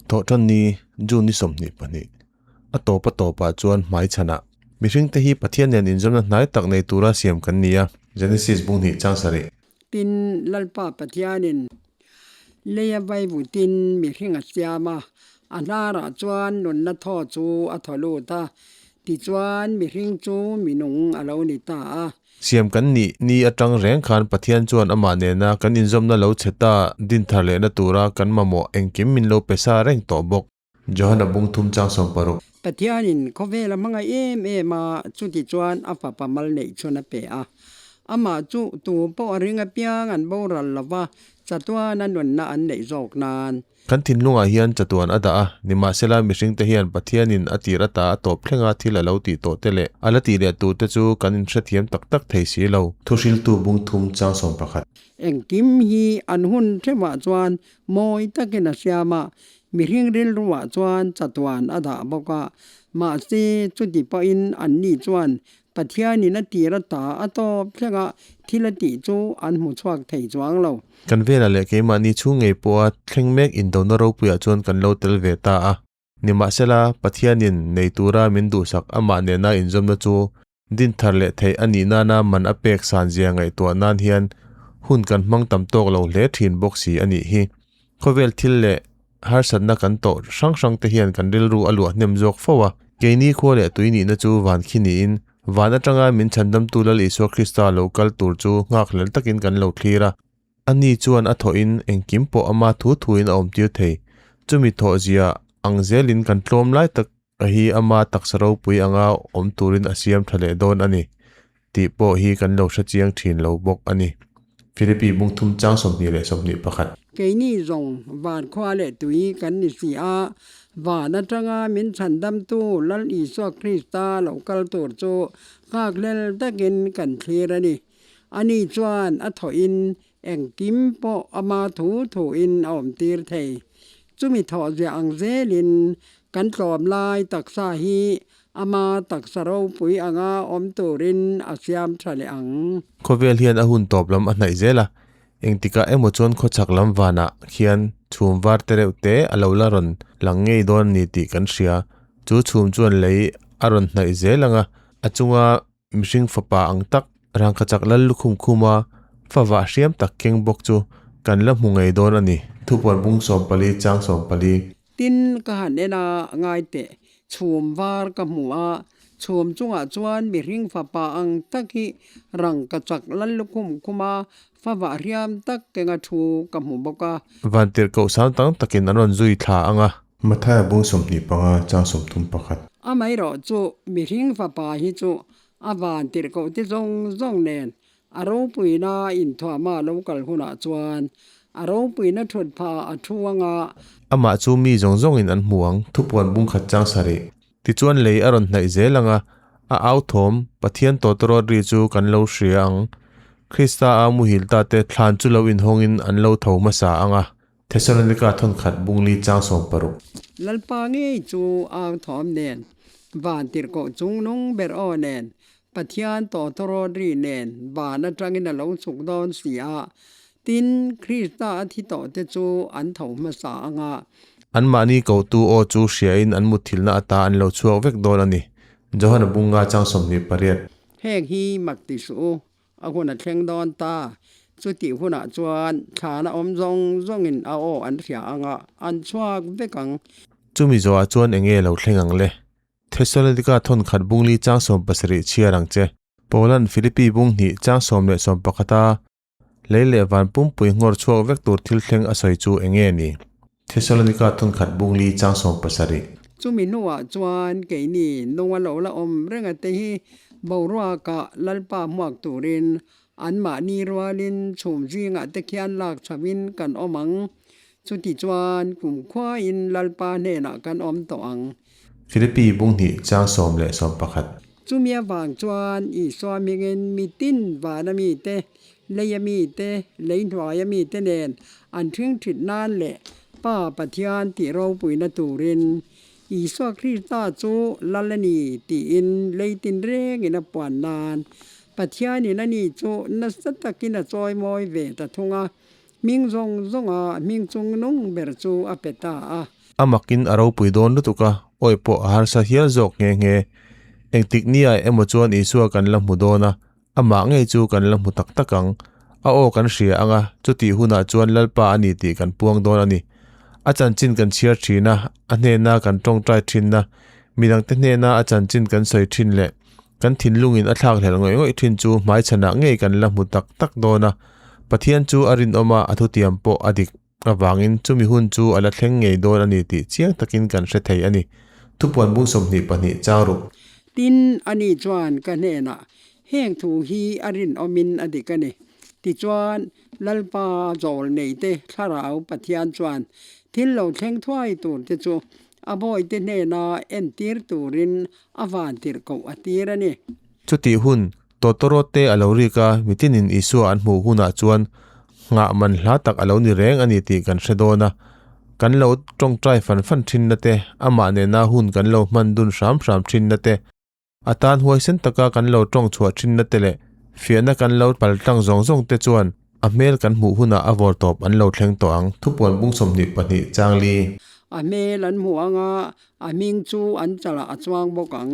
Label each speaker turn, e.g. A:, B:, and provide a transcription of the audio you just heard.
A: Thawhṭanni, June ni 22, a tawp a tawpah chuan hmaichhanah mihringte hi Pathian nen inzawmna hnai tak nei tura siam kan ni a. Genesis bung hnih chang sarih.
B: Tin, Lalpa Pathianin leia vaivutin mihring a siam a, a hnarah chuan nunna thaw chu a thaw lut a, tichuan mihring chu minung a lo ni ta a.
A: Siam kan nih ni atang reng khan Pathian chuan amah nena kan inzawmna lo chhe ta din thar lehna tura kan mamawh engkim min lo pe sa reng tawh bawk. Johana bung thum chang 60.
B: Pathianin khawvel a hmangaih em em a, chuti chuan a fapa mal neih chhun a pe a. Amah chu tu pawh a ring apiang an boral lo va, chatuana nunna an neih zawk nan.
A: Kan thinlungah hian chatuan a dah a, nimahsela mihringte hian Pathianin a tir ata a tawp thlenga thil a lo tih tawh te leh a la tih leh tur te chu kan inhrethiam tak tak thei si lo. Thuhriltu bung thum chang 11.
B: Engkim hi an hun theuhah chuan mawi takin a siam a, mihring rilruah chuan chatuan a dah bawk a. Mahse, chuti pawhin anni chuan Pathianin a tir a ta a tawp thlenga thil a tih chu an hmu chhuak thei chuang lo.
A: Kan velah leh keimahni chhung ngei pawha thleng mek indona ropuiah chuan kan lo tel ve ta a. Nimahsela, Pathianin nei tura min duhsak amah nena inzawmna chu din thar leh theih a nih nana man a pek san zia ngaihtuah nan hian hun kan hmang tam tawk lo hle thin bawk si a nih hi. Khawvel thil leh harsatna kan tawh hrang hrang te hian kan rilru a luah hnem zawk fo a. Keini khua leh tui nihna chu van khi niin, van atanga min chhandamtu Lal Isua Krista lo kal tur chu nghakhlel takin kan lo thlir a. Ani chuan a thawhin engkim pawh ama thu thuin a awmtir thei. Chumi thawhzia ang zelin kan tlawm lai tak hi ama taksa ropui anga awm turin a siam tha leh dawn a ni tih pawh hi kan lo hre chiang thin lo bawk a ni. Philippi bung thum chang 21.
B: Keini zawng van khua leh tui kan ni si a, van atanga min chhandamtu Lal Isua Krista lo kal tur chu nghakhlel takin kan thlir a ni. Ani chuan a thawhin Engkim pawh ama thu thuin a awmtir thei. Chumi thawhziah ang zelin kan tlawm lai taksa hi ama taksa ropui anga awm turin a siam tha leh ang.
A: Khawvel hian a hun tawp lam a hnaih zel a, engtikah emaw chuan khawchhak lam vanah khian chhum var te reuh te a lo la rawn lang ngei dawn a ni tih kan hria. Chu chhum chuan lei a rawn hnaih zel ang a, a chunga Mihring fapa ang tak, rangkachak lal lukhum khuma fa vah hriam tak keng bawk chu kan la hmu ngei dawn a ni. Thupuan bung 14 chang 14.
B: Tin, ka han en a, ngai teh, chhum var ka hmu a, chhum chungah chuan mihring fapa ang tak hi rangkachak lal lukhum khuma fa vah hriam tak kenga thu ka hmu bawk a.
A: Vantirhkoh sang tam takin an rawn zui thla ang a. Mathaia bung 25 chang 31.
B: Amaherawh chu mihring fapa hi chu a van tirhkoh te zawng zawng nen a ropuina inthuahma lo kal hunah chuan a ropuina thut pha a thu ang a.
A: Amah chu mi zawng zawngin an hmu ang. Thupuan bung khat chang sarih. Tichuan lei a rawn hnaih zel ang a, a au thawm Pathian tawtawrawt ri chu kan lo hria ang. Krista a muhil ta te thlan chu lo inhawngin an lo tho hmasa ang a. Thesalonika thawnkhat bungli chang 60.
B: Lalpa ngei chu au thawm nen, van tirhkoh chungnung ber aw nen, Pathian tawtawrawt ri nen van atangin a lo chhuk dawn si a, tin, Krista a thi tawh te chu an tho hmasa ang a.
A: Anmahni kotu aw chu hriain an mutthilhna ata an lo chhuak vek dawn a ni. Johana bunga chang 28.
B: Heng hi mak ti suh u, A hun a thleng dawn ta. Chutih hunah chuan thlana awm zawng zawngin a aw an hria ang a, an chhuak vek ang.
A: Chumi zawhah chuan eng nge lo thleng ang le? Thesalonika thawnkhat bungli chang 70 chhiar ang che. Paula'n Philippi bung hnih chang 10 leh 11 a lei leh van pumpui nghawr chhuak vek tur thil thleng a sawi chu eng nge ni? Thesalonika thawnkhat bungli chang 70.
B: Chumi hnuah chuan keini nunga lo la awm reng a te hi boruakah Lalpa hmuak turin anmahni rualin chhum zingah te khian lak chhoin kan awm ang. Chuti chuan kumkhuain Lalpa hnenah kan awm tawh ang.
A: Philippi bung hnih chang 10 leh 11.
B: Chumi avang chuan Isua hmingin mitin vana mite, leia mite, lei hnuaia mite nen an ṭhing ṭhit nan leh Pa Pathian tih ropuina turin Isua Krista chu Lal a ni tiin lei tinrengin a puan nan Pathianin ani chu nasa takin a chawimawi ve ta thung a, hming zawng zawnga hming chungnung ber chu a pe ta a.
A: A makin a ropui dawn lutuk a, awih pawh a harsa hial zawk nghe nghe. Engtik nia emaw chuan Isua kan la hmu dawn a, amah ngei chu kan la hmu tak tak ang. A aw kan hria ang a, chutih hunah chuan Lalpa a ni tih kan puang dawn a ni. A chanchin kan chhiar thin a, a hnena kan tawngtai thin a, midangte hnena a chanchin kan sawi thin leh kan thinlungin a thlakhlelh ngawih ngawih thin chu hmaichhanah ngei kan la hmu tak tak dawn a. Pathian chu a rinawm a, a thutiam pawh a dik avangin chumi hun chu a la thleng ngei dawn a ni tih chiang takin kan hre thei a ni. Thupuan bung 22 chang ruk.
B: Tin, ani chuan ka hnenah, Heng thu hi a rinawmin a dik a ni. Tichuan, Lalpa zawl neite Thlarau Pathian chuan thil lo thleng thuai turte chu a bawite hnena entir turin a van tirh koh a tir a ni.
A: Chutih hun, tawtawrawt te a lo rik a, mitinin Isua an hmuh hunah chuan nghah man hla tak a lo ni reng a ni tih kan hre dawn a. Kan lo tawngtai fan fan thinna te, amah nena hun kan lo hman dun hram hram thinna te, A tan huaisen taka kan lo tawng chhuah thinna te leh fiahna kan lo pal tlang zawng zawng te chuan a hmel kan hmuh hunah a vawr tawp an lo thleng tawh ang. Thupuan bung 22 chang li.
B: A hmel an hmu ang a, a hming chu an chalah a chuang bawk ang.